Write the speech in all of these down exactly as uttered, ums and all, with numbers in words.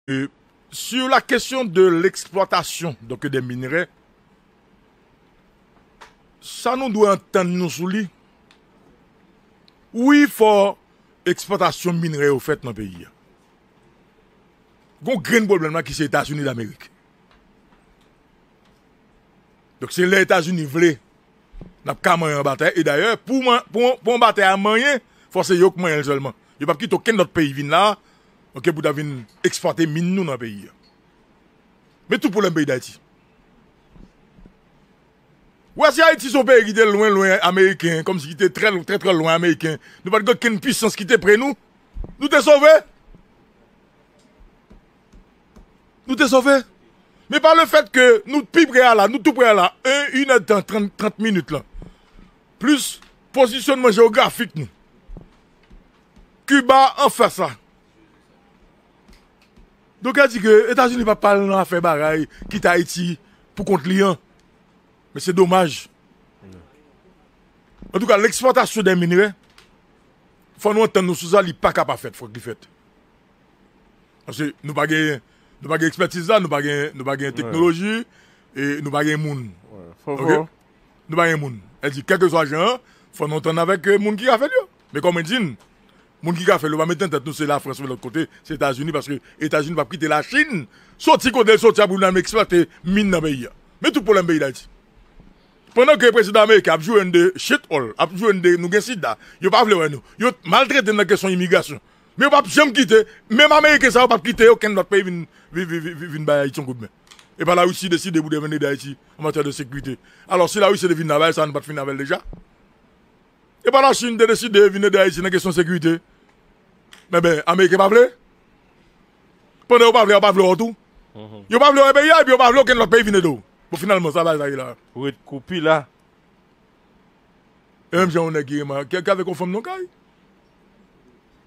Euh, sur la question de l'exploitation, donc, des minerais, sa nou dwe antann nou sou li. Wi, fò eksplwatasyon minrè yo fèt nan peyi a. Gon grenn pwoblèm la ki se Etazini Damerik. Donk, se lè Etazini vle, n ap ka manyen yon batay. E dayè, pou, pou, pou yon batay a manyen, fò se yo k manyen l sèlman. Yo p ap kite okenn lòt peyi vin la, ok, pou ta vin eksplwate min nou nan peyi a. Men tout pwoblèm peyi Dayiti. Ou wè, si Ayiti se yon peyi ki te lwen, lwen Ameriken, kòmsi ki te trè, trè, trè lwen Ameriken, nou pa t gen okenn pisans ki te pre nou, nou te sove. Nou te sove. Men pa le fèt ke nou pi pre a la, nou tou pre a la, en, inèdtan, trant, trant minit la, plis pozisyonman jewografik nou. Kiba anfas la. Donk, sa di ke Etazini pa pral nan afè bagay, kite Ayiti pou kont li an. Men se domaj. Antouka, l'exploitation des minerais, fò nou antann nou sou sa, li pa ka pa fèt, fòk li fèt. Paske nou pa gen, nou pa gen ekspètiz la, nou pa gen, nou pa gen teknoloji, e nou pa gen moun. Fò, ok? Nou pa gen moun. Sa di, kèlkeswa jan an, fò nou antann avèk, euh, moun ki ka fè l yo. Men kòm mwen di n, moun ki ka fè l yo, pa met nan tèt nou se Lafrans, men lòt kote, se Etazini, paske Etazini p ap kite Lachin soti kote l soti a pou l vin eksplwate min nan peyi a. Men tout pwoblèm peyi Dayiti. Pandan ke prezidan ameriken ap joure n de shit hole, ap joure n de nou gen sida, yo pa vle wè nou, yo maltrete n nan kesyon imigrasyon. Men yo p ap janm kite, menm ameriken sa yo p ap kite okenn lòt peyi vin, vin, vin, vin, vin bay Ayiti yon koudmen. E pa Larisi deside pou devèn ede Ayiti an matyè de sekirite. Alò, si Larisi te vin la bay sa, nou pa t fin avè l deja? E pa Lachin te deside vin ede Ayiti nan kesyon sekirite? Men, ben, ameriken pa vle? Pandan yo pa vle, yo pa vle wè w tou. Yo pa vle wè peyi a, epi yo pa vle okenn lòt peyi vin ede w. Bon, finalman, sa bagay sa ye la. Ret koupi la. E menm jan yon nèg ki renmen, ki, ki avèk yon fanm nan kay.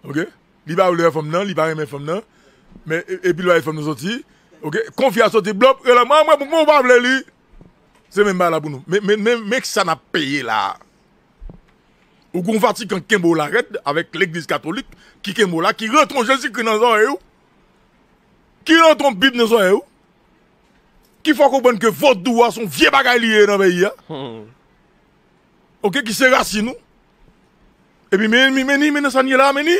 Ok? Li pa vle wè fanm nan, li pa renmen fanm nan. Men, e, epi l wè fanm nan soti. Ok? Konfi a soti, blòp, rele mwen, mwen, mwen, ou pa vle li. Se menm bagay la pou nou. Men, men, men, men sa n ap peye la. Ou gon Vatikan ki kenbe w la rèd avèk legliz katolik, ki kenbe w la, ki rantre yon Jezikri nan zòrèy ou, ki rantre yon Bib nan zòrèy ou, ki fè w konprann ke vodou a se yon vye bagay li ye nan peyi a. Ok, ki se rasin ou. Epi men, men, men ni, men nan sa n ye la, men ni.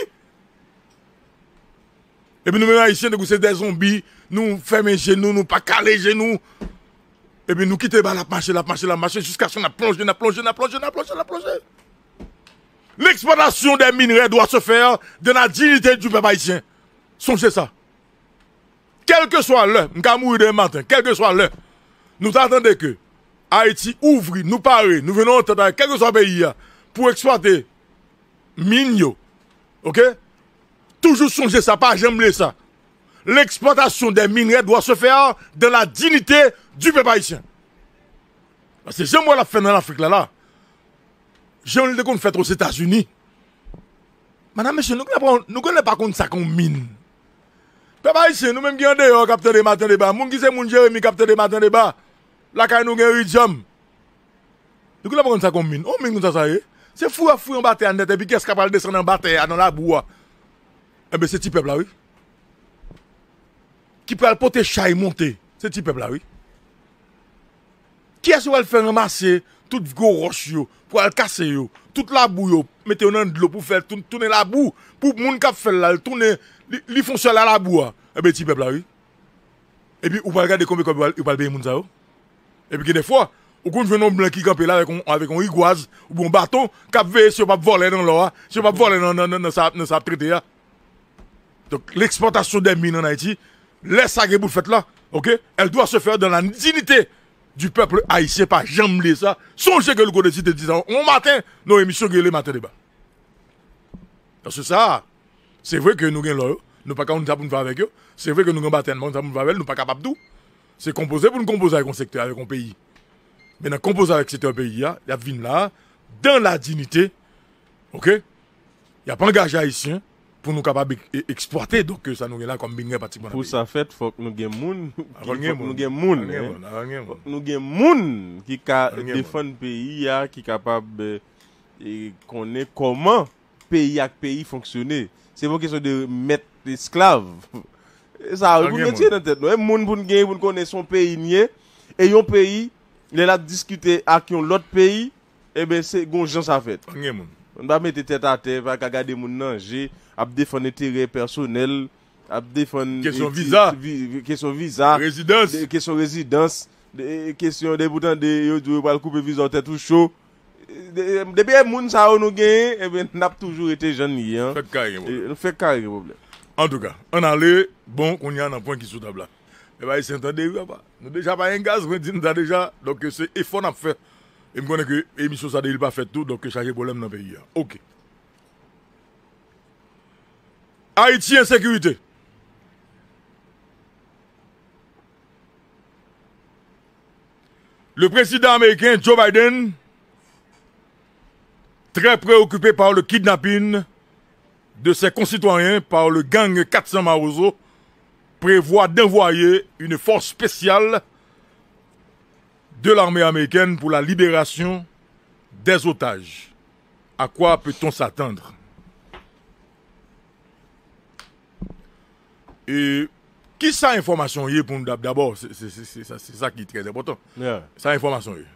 Epi nou menm Ayisyen, tankou se de zonbi, nou fèmen je nou, nou pa kale je nou. Epi nou kite bal ap mache, l ap mache, l ap mache, jiskaske n ap plonje, n ap plonje, n ap plonje, n ap plonje, n ap plonje. L'exploitation des minerais doit se faire dans la dignité du peuple haïtien. Sonje sa. Kèlkeswa lè, m ka mouri demen maten, kèlkeswa lè, nou ta tande ke Ayiti ouvri, nou pare, nou vin nan antant avèk kèlkeswa peyi a pou eksplwate min yo. Ok? Toujou sonje sa, pa janm bliye sa. L'exploitation des minerais doit se faire dans la dignité du peuple haïtien. Paske jan m wè l ap fèt nan Lafrik la, la, jan l te konn fèt Ozetazini. Madanm, mesye, nou genlè pa, nou genlè pa konn sa k yon min. Pèp ayisyen, nou menm ki andeyò, k ap tande Maten Deba, moun ki se moun Jeremi k ap tande Maten Deba, lakay nou gen Iridium. Nou genlè pa konn sa k yon min. Yon min konn sa sa ye? Se fou y ap fou anba tè a nèt, epi kiyès k ap pral desann anba tè a nan labou a? Enben, se ti pèp la, wi. Ki pral pote chay monte, se ti pèp la, wi. Kiyès yo pral fè ranmase tout gwo wòch yo, pou al kase yo, tout labou yo, mete yo nan dlo pou fè l tou-, tounen labou, pou moun k ap fè l la, l tounen, li, li fon sèl a labou a? Enben, ti pèp la, wi. Epi ou pral gade konbyen kòb yo pral, yo pral peye moun sa yo. Epi gen de fwa, ou konn jwenn yon blan ki kanpe la avèk yon, avèk yon rigwaz oubyen yon baton, k ap veye si yo p ap vòlè nan lò a, si yo p ap vòlè nan, nan, nan, nan sa, nan sa ap trete a. Donk, l'exploitation des mines en Haïti, lè sa gen pou l fèt la, ok, elle doit se faire dans la dignité du peuple haïtien, pa janm bliye sa. Sonje ke Louko Désir te di sa yon maten nan yon emisyon ki rele Maten Deba. Paske sa, se vre ke nou gen lò yo, nou pa ka konn sa pou n fè avèk yo. Se vre ke nou gen batèn, nou pa konn sa pou n fè avè l, nou pa kapab tou. Se konpoze pou n konpoze avèk yon sektè, avèk yon peyi. Men nan konpoze avèk sektè peyi a, y ap vin la, dans la dignité, ok? Y ap angaje Ayisyen pou nou kapab ek-, e-, eksplwate, donk, sa nou gen la kòm minerè pratikman nan peyi. Pou sa fèt, fòk nou gen moun, fòk nou gen moun, fòk nou gen moun ki ka defann peyi a, ki kapab, e, e konnen kòman peyi ak peyi fonksyone. Se pa yon kesyon de mèt esklav. E sa, wi, pou n retire nan tèt nou. E moun pou n genyen, pou n konnen se yon peyi n ye. E yon peyi, lè l ap diskite ak yon lòt peyi, ebyen, se gon jan sa fèt. Anyen moun. N pa mete tèt atè, pa ka gade moun nan je, ap defann enterè pèsonèl, ap defann kesyon viza, kesyon viza, rezidans, kesyon rezidans, kesyon de pou tande yo di yo pral koupe viza w tèt ou cho. Depi e moun sa yo nou genyen, ebyen, n ap toujou rete jan n ye an. Fèk kare gen pwoblèm. Fèk kare gen pwoblèm. Antouka, ann ale, bon, kounye a nan pwen ki sou tab la. E ba, se entande, wi, papa. Nou deja pa gen gaz, mwen di n sa deja. Donk, se efò n ap fè. E m konnen ke emisyon sa depi l pa fèt tou, donk, chaje pwoblèm nan peyi a. Oke. Ayiti, ensekirite. Le président américain Joe Biden, très préoccupé par le kidnapping de ses concitoyens par le gang quatre cents Mawozo, prévoit d'envoyer une force spéciale de l'armée américaine pour la libération des otages. À quoi peut-on s'attendre? E kisa enfòmasyon ye pou nou dab-, dabò, se, se, se, se sa, se sa ki trè enpòtan. Sa enfòmasyon ye.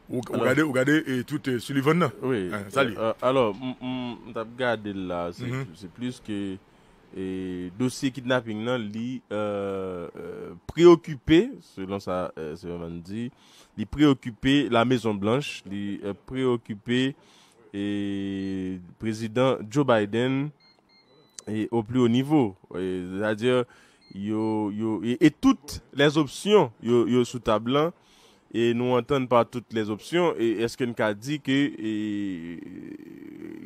Ou, ou gade, ou gade, e, tout, e, Sullivan nan. Wi. Sa li. Alò, m, m, m t ap gade l la, se, se plis ke, e, dosye kidnaping nan, li, e, e, preokipe, selon sa, e, Sullivan di, li preokipe La Mezon Blanch, li, e, preokipe, e, prezidan Joe Biden, e, au plus haut niveau. E, c'est-à-dire, yo, yo, e, e tout les options yo, yo sou tab lan, e nou antann pa tout les options, e èske n ka di ke, e,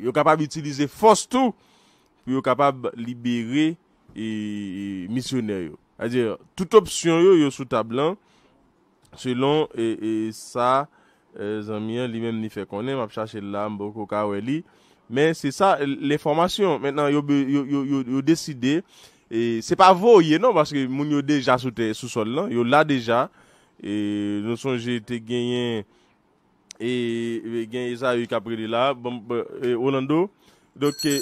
yo kapab itilize fòs tou pou yo kapab libere, e, e, misyonè yo? C'est-à-dire, tout opsyon yo, yo sou tab lan, selon, e, e, sa, e, zanmi an li menm li fè konnen, m ap chache l la, m poko ka wè li. Men se sa, l-, lenfòmasyon. Mentnan, yo, be-, yo, yo, yo, yo deside, e se pa voye non, paske moun yo deja sou tè, sou sòl lan, yo la deja. E nou sonje te genyen, e, e, gen Ezaü k ap rele la, bon, bon, e, Orlando. Donk, e,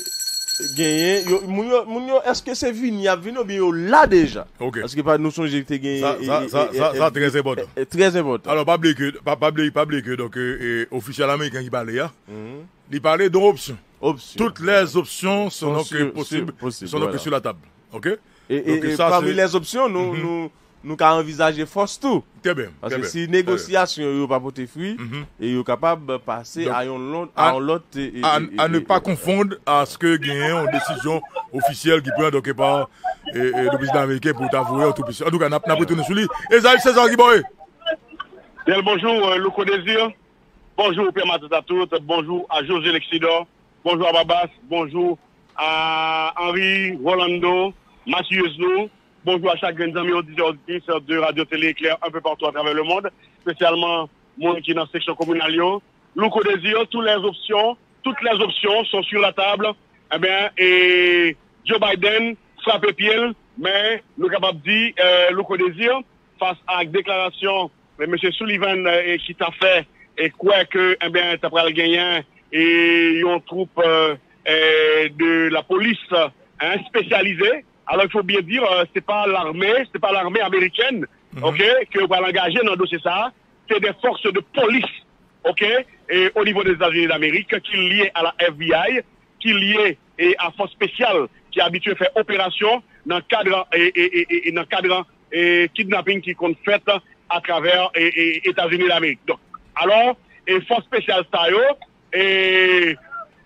genyen, yo, moun yo, moun yo, èske se vini y ap vini oubyen yo la deja? Paske pa, nou sonje te genyen, sa, e, sa, e, sa, e, sa, e, trè enpòtan. E, e, trè enpòtan. Alò, pa bliye ke, pa, pa bliye, pa bliye ke, donk, e, e, ofisyèl ameriken ki pale a, li pale de yon opsyon. Opsyon. Toutes les options sont donc possibles, sont donc sur la table. OK? E, e, e pami lèzopsyon, nou, nou, nou ka anvizaje fòs tou. Trè byen. Paske si negosyasyon yo pa pote fwi, e yo kapab pase a yon lòt, a yon lòt, e, e, à ne pas confondre à ce que genyen yon desizyon ofisyèl ki pran, donk, pa, e, e, le prezidan ameriken pou ta voye yon tou pis. Antouka, n ap, n ap retounen sou li. Ezaü César Giboy. Bèl bonjou, e, Louko Désir. Bonjou, Pè Matant a tout. Bonjou a José Lexidor. Bonjou a Babas. Bonjou a Henry, Rolando, Mathieu Esnou. Bonjou a chak grenn zanmi oditè, oditris de Radio Télé Éclair un peu partout à travers le monde, espesyalman moun ki nan seksyon kominal yo. Louko Désir, tous les options, toutes les options sont sur la table. Ebyen, e Joe Biden frape pye l, men nou kapab di, e, Louko Désir, fas ak deklarasyon, e, mesye Sullivan, e, ki ta fè, e kwè ke, ebyen, ta pral genyen, e, yon twoup, e, e, de la police, hein, spécialisée. Alors, il faut bien dire, euh, c'est pas l'armée, c'est pas l'armée américaine, OK, ke yo pral angaje nan dosye sa a. C'est des forces de police, OK, e o nivo des États-Unis d'Amérique, ki lye a la F B I, ki lye, e, a fòs espesyal ki abitye fè operasyon nan kad, e, e, e, e, e nan kad, e, kidnaping ki konn fèt atravè, e, e, Etazini Damerik. Donk, alò, e fòs espesyal sa yo, e,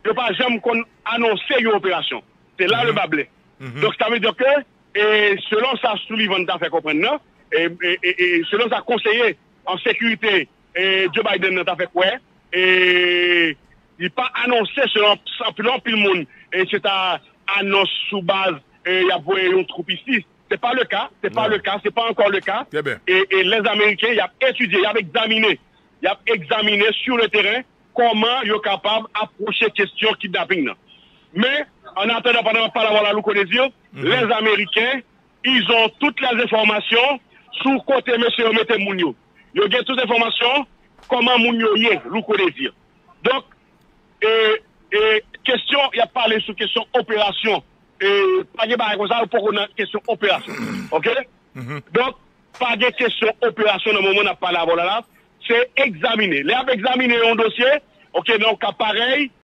yo pa janm konn anonse yon operasyon. Se la le ba blè. Donk, sa vle di ke, e, selon sa Sullivan ta fè konprann nan, e, e, e, e selon sa konseye an sekirite, e, Joe Biden nan ta fè kwè, e, li pa anonse selon anpil, anpil moun, e, se ta anons sou baz, e, y ap voye yon twoup isi. Se pa le ka, se pa le ka, se pa ankò le ka. E, e lèzameriken, y ap etidye, y ap egzamine, y ap egzamine sur le terrain kòman yo kapab apwoche kesyon kidnaping nan. Men, an atandan, pandan m ap pale avè w la, Louko Désir, lèzameriken, ils ont toutes les informations sou kote mesye yo mete moun yo. Yo gen tout enfòmasyon kòman moun yo ye, Louko Désir. Donk, e, e, kesyon, y ap pale sou kesyon operasyon. E, pa gen bagay konsa, yo poko nan kesyon operasyon. Ok? Donk, pa gen kesyon operasyon nan moman n ap pale avè w la la. Se egzamine. Lè y ap egzamine yon dosye, ok, nan yon ka parèy,